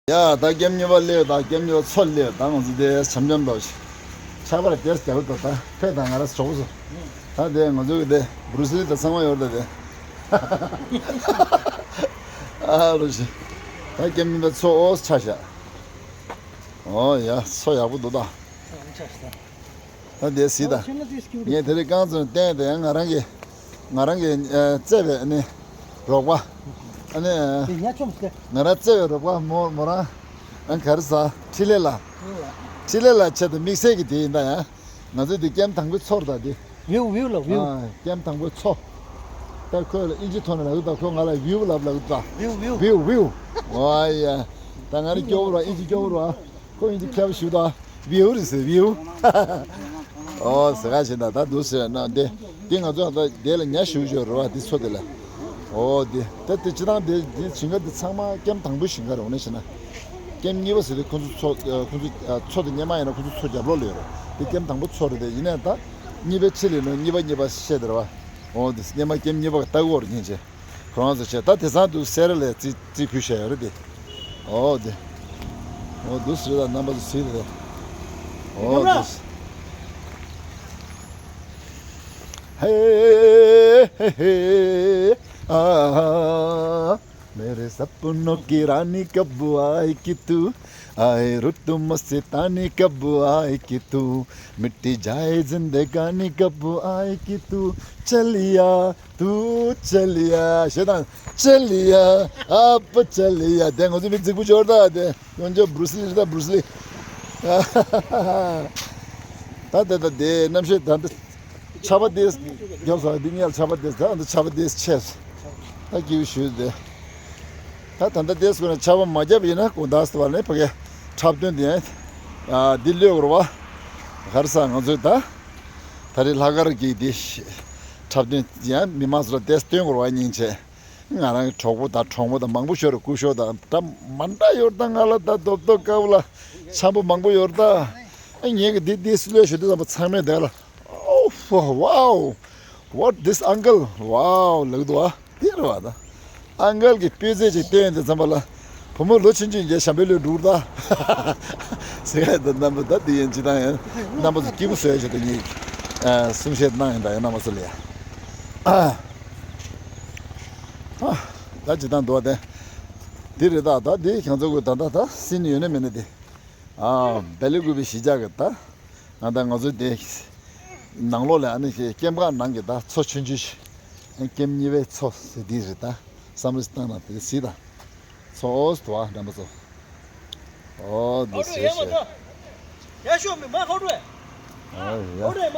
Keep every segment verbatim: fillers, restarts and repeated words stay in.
ཡ་ད་ཀེམ་གཉིས་པ་སླེབས། ད་ཀེམ་གཉིས་པ་ཚོ་སླེབས། ད་ང་ཚོ་དེ་འཆམ་འཆམ་འདུག་ཤག་ཆར་པ་རེ་དེ་རྒྱག་གི་འདུག་ད་ཕེབས་དང་ང་རང་གྲོགས་པོ་ཚོ། ད་དེ་ང་ཚོ་གི་དེ་བུ་རུ་སི་ལི་དང་ཚང་མ་ཡོད་རེད་ད་དེ། ཨ་རུ་ཤི། ད་ཀེམ་གཉིས་པ་ཚོ་ཨོ་ཆ་ཤག་ཨོ་ཡ་ཚོ་ཡག་པོ་འདུག་ད། ད་དེ་གཟིགས་དང་། ངས་དེ་རིང་རྐང་བཙུགས་ནས་བསྟན་དེ་ཡང་ང་རང་གི་ང་རང་གི་ཨ་བརྩེ་བའི་ཨ་ནི་རོགས་པ། ཨ་ནི་ཨ་ང་རང་བརྩེ་བའི་རོགས་པ་མོ་མོ་རང་ཨ་ག་རེ་ཟ་འཕྲིན་ལས་ལགས། འཕྲིན་ལས་ལགས་ཆེད་དུ་དམིགས་བསལ་གྱི་དེ་ཡིན་ད་ཡང་། ང་ཚོའི་དེ་ཀེམ་དང་པོའི་ཚོར་ད་དེ། བིའུ་བིའུ་ལ་བིའུ། ཨ་ཀེམ་དང་པོའི་ཚོ། ད་ཁོས་ལ་ཨིན་ཇི་ཐོག་ནས་ལབ་ད། ཁོས་ང་ལ་བིའུ་ལབ་ལབ་ད། བིའུ་བིའུ། བིའུ་བིའུ། ཨོ་ཡ། ད་ང་རང་སྐྱོ་བོ་ར་ཨིན་ཇི་སྐྱོ་བོ་ར། ཁོ་ཡིན་དུས་ཁྱབ་ཞུ་དང་། བིའུ་རེད་ཟེར་བིའུ། ཨོ་ཟེར་ག་བྱེད་ན་ད་འདུག་ཟེར་ན་འདི། འདི་ང་ཚོ་ད་དེ་ལ་ཉ་ཞུ་ཞོར་རེད་བ་འདི་ཚོ་དེ་ལ། ཨོ་འདི་ད་དེ་སྤྱི་བཏང་དེ་འདི་ཞིང་ཁ་འདི་ཚང་མ་ཀེམ་དང་པོའི་ཞིང་ཁ་རེད། འོ་ན་བྱས་ན་ཀེམ་གཉིས་པ་ཟེར་དུས་ཁོ་ཚོ་ཚོ་ཁོ་ཚོ་ཚོ་དེ་སྔོན་མ་ཡིན་ན་ཁོ་ཚོ་ཚོ་རྒྱབ་ལོགས་ལ་ཡོད་རེད། འདི་ཀེམ་དང་པོ་ཚོ་རེད་དེ། ཡིན་ནའི་ད་གཉིས་པའི་ཕྱི་ལ་ཡིན་ན་གཉིས་པ་གཉིས་པ་བཤད་དེ་རེད་བ། ཨོ་འདི་སྔོན་མ་ཀེམ་གཉིས་པ་ལྟ་གི་ཡོད་རེད་སྙིང་རྗེ། ཁོ་རང་ཚོ་བྱས་ད་དེང་སང་དུ་སེ་ར་ལས་རྩིས་རྩིས་ཕུལ་བྱས་ཡོད་རེད་དེ། ཨོ་དེ། ཨོ་འདུག་ཟེར་ད་རྣམ་པ་ཚོ་གཟིགས་དེ། ཨོ་འདུག་ཟེར། हे हे हे आ मेरे सपनों की रानी कब आएगी तू आए रुत मस्तानी कब आएगी तू मिट जाए जिंदगानी कब आएगी तू चलिया तू चलिया ཞེས་དང་། चलिया आप चलिया དེ་ང་ཚོ་མི་རྫིག་པོ་འབྱོར་ད་དེ། ཡོན་ཅོ་བུ་རུ་སི་ལི་རེད་ད་བུ་རུ་སི་ལི། ད་དེ་ད་དེ་རྣམ་ཤེས་ད་འདི་ཆར་པ་དེ་རྒྱབ་སོང་། འདི་ཉལ་ཆར་པ་དེ་ད་འདི་ཆར་པ་དེ་ཆེ་ད་སྐྱིད་ཞུས་དེ། ད་ད་ལྟ་དེ་སྐོར་ནས་ཆར་པ་མ་བརྒྱབ་ཡིན་ན་དགོང་དག་སྟོད་པ་ནས་ཕ་གི་འཁྲབ་སྟོན་དེ་ཡང་འདི་གློད་དགོས་རེད་བ། ག་རེ་ཟེར་ང་ཚོས་ད་ད་རེས་ལྷག་དཀར་གྱི་དེ་འཁྲབ་སྟོན་ཡང་མི་མང་ཚོ་ལ་དེ་སྟོན་དགོས་རེད་བ་སྙིང་རྗེ། ང་རང་གི་གྲོགས་པོ་དང་གྲོགས་མོ་དང་མང་པོ་ཤོར་རེད། སྐུ་ཞབས་དང་འདྲ་མ་འདྲ་ཡོད་ད། ང་ལ་ད་རྡོབ་རྡོབ་དཀར་པོ་ལ་འཆམ་པོ་མང་པོ་ཡོད་ད། ཨ་ངས་གི་འདི་འདི་སུ་ལས་ཞུ་དུས་ཙམ་པ་ཚང་མས་དེ་ལ། Oh, wow! What this uncle? Wow! ལབ་འདུག་ཨ། འདི་རེད་བ་ད། ཨང་ཀལ་གྱི་སྤུས་ཚད་ཅིག་བསྟན་དུས་ཙམ་པ་ལ། བུ་མོ་ལོ་ཆུང་ཆུང་གིས་ཞབས་པད་བློས་འགྲོ་ད། ཟེར་ཡ་ད་རྣམ་པ་ད་འདི་ཡིན་ཅི་ད་ཡིན། རྣམ་པ་ཚོ་སྐྱིད་པོ་བཟོ་ཡ་ཞིག་ད་ངས་གསུང་བཤད་གནང་ཡིན་ད་ཡིན་རྣམ་པ་ཚོ་ལ་ཡ། ཨ། ད་ཇི་ལྟར་འདུག་བ་དེ། འདི་རེད་ད། ད་འདི་ཁྱང་ཚོ་གི་ད་ད་ད་སྲིད་ནི་ཡོད་ན་མེད་ན་དེ། ཨ། བེ་ལི་གུ་བི་གཞིས་ཆགས་ཀྱི་ད། ང་ད་ང་ཚོ་དེ། ནང་ལོགས་ལ་ཨ་ནི་ཀེམ་ཁང་ནང་གི་ད་མཚོ་ཆུང་ཆུང་ཞིག་ཀེམ་གཉིས་པའི་མཚོ་ཟེར་འདི་རེད་ད། བསམ་བློ་ཞིག་བཏང་ན་དེ་གཟིགས་ད། མཚོ་ཨོ་སི་དུ་བ་འགྲམ་པ་ཚོ། ཨོ་འདི་ཟེར་ཟེར། ཡ་ཤོ་མི་མ་ཧོ་རུ། ཨ་ཡ། ཧོ་རེ་མ།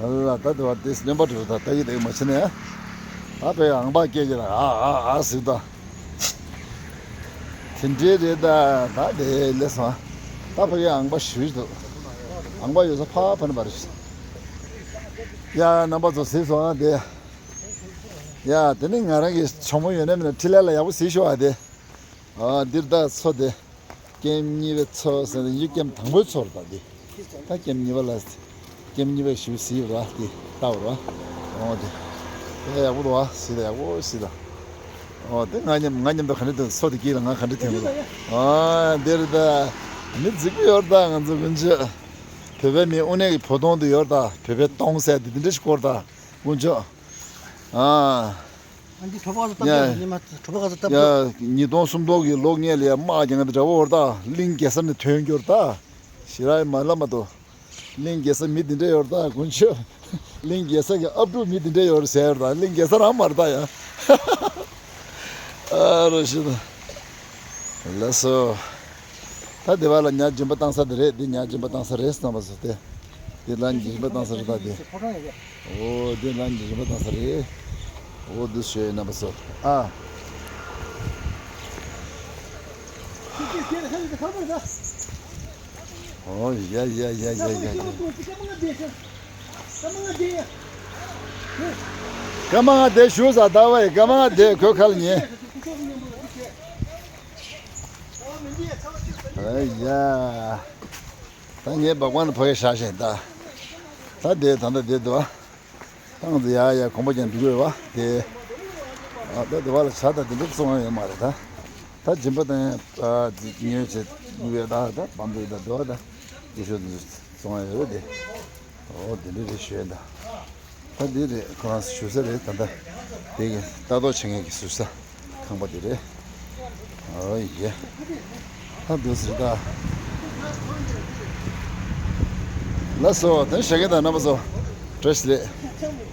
ཨ་ལ་ད་དུ་བ་དེ་སྨྱོན་པ་འགྲོ་ད་ལྟ་ཡི་དེ་མ་ཕྱིན་ནས། ད་བས་ཨང་པ་སྐད་ཀྱི་ལ་ཨ་ཨ་ཨ་ཟིག་ད། དེ་འདྲའི་རེད་ད། ད་དེ་ལས་སོང་། ད་བས་ཨང་པ་ཞུས་འདུག་ཨང་པ་ཡོད་ས་ཕ་ཕ་ནི་པ་རེད། ཡ་རྣམ་པ་ཚོ་གཟིགས་སོང་ཨ་དེ། ཡ་དེ་ནི་ང་རང་གི་གྲོགས་མོ་ཡོད་ན་མིན་ན་འཕྲིན་ལས་ལ་ཡག་པོ་གཟིགས་ཤོག་ཨ་དེ། ཨ་འདིར་ད་མཚོ་དེ། ཀེམ་གཉིས་པའི་མཚོ་ཟེར་ནས་ཡུལ་ཀེམ་དང་པོའི་མཚོ་རེད་ད་འདི། ད་ཀེམ་གཉིས་པ་ལ། ཀེམ་གཉིས་པའི་ཞུ་ཟིག་ར་འདི་ལྟ་བར་བ། འོ་དེ། དེ་ཡག་པོ་འདུག་བ་ཟིག་ད་ཡག་པོ་ཟིག་ད། འོ་དེ་ང་མཉམ་ང་མཉམ་དུ་ག་འདྲ་འདུག་མཚོ་དེ་དཀྱིལ་ལ་ང་ག་འདྲ་ཐོན་གི་འདུག་ཨ་འདིར་ད། མི་རྫིག་པོ་ཡོད་ད་ང་ཚོ་དཀོན་མཆོག་བོད་པའི་མི་དངོས་གནས་ཀྱི་བོ་དོང་དུ་ཡོད་ད། བོད་པའི་དོང་ཟེར་དེ་དེ་འདྲ་ཞིག་སྐོར་ད། དཀོན་མཆོག་ཨ། ཨ་འདི་གྲོད་པ་ཚོ་སྟབས་ཡ། བདེ་ཉི་མ་གྲོད་པ་ཚོ་སྟབས་བདེ། ཡ་ཉིས་སྟོང་སུམ་སྟོང་གི་ལོ་ལྔའི་ལ་ཡ་དམག་རྒྱག་མཁན་དེ་འདྲ་བོ་ཡོད་ད། གླིང་གེ་སར་ནས་ཐོན་རྒྱུ་ཡོད་ད། ཞེ་དྲག་མ་ལབ་མ་གཏོགས། གླིང་གེ་སར་མི་དེ་འདྲ་ཡོད་ད་དཀོན་མཆོག་གླིང་གེ་སར་གྱི་ཨབ་ཕྲུག་མི་དེ་འདྲ་ཡོད་ཟེར་ཡོད་ད། གླིང་གེ་སར་རང་མ་རེད་ད་ཡ། ཨ་རོ་ཤི་ད། ལགས་སོ། ད་དེ་བ་ལ་ཉ་སྦྱིན་པ་བཏང་ས་དེ་རེད། འདི་ཉ་སྦྱིན་པ་བཏང་ས་རེད་བསམ་པ་སོ་དེ། འདི་ལ་ཉ་སྦྱིན་པ་བཏང་ས་རེད་ད་དེ། ཨོ་འདི་ལ་ཉ་སྦྱིན་པ་བཏང་ས་རེད། ཨོ་འདི་ཞོའི་རྣམ་པ་སོ། ཨ། ཨོ་ཡ་ཡ་ཡ་ཡ་ཡ་ཡ། སྐར་མ་ལྔ་དེ་ཞུ་ས་ད་བ་ཡི་སྐར་མ་ལྔ་དེ་ཁོ་ཁ་ལ་ཉན། ཨ་ཡ། ད་ངའི་སྦག་སྦག་ནི་ཕ་གི་ཤ་ཞེན་ད། ད་དེ་ད་ད་དེ་དུ་བ། ཏང་ཙི་ཡ་ཡ་གོམ་པ་ཀྱང་འགྲོ་དགོས་བ་དེ། ཨ་ད་དེ་བ་ལ་ཇ་དང་དེ་འདྲ་བཙོང་ཡ་ཡོད་མ་རེད་ད། ད་སྦྱིན་པ་དང་ཨ་དེ་ཉོས་བྱས་ཉོས་ད་ད་བམ་པོ་ད་དེ་བ་ད་དེ་ཤོད་དེ་བཙོང་ཡ་ཡོད་དེ། ཨོ་དེ་འདྲ་རེད་ཞུས་ད། ད་འདི་རེད་ཁོ་རང་ཚོ་བཞུགས་ས་རེད་ད་ལྟ། དེ་གི་ལྟ་རྟོག་བྱེད་མཁན་གྱི་བཞུགས་ས་ཁང་པ་དེ་རེད། ཨོ་ཡེ། ད་འདུག་ཟེར་ད། ལགས་སོ་དེ་ཞག་གི་ད་རྣམ་པ་ཚོ། བཀྲ་ཤིས་བདེ་ལེགས།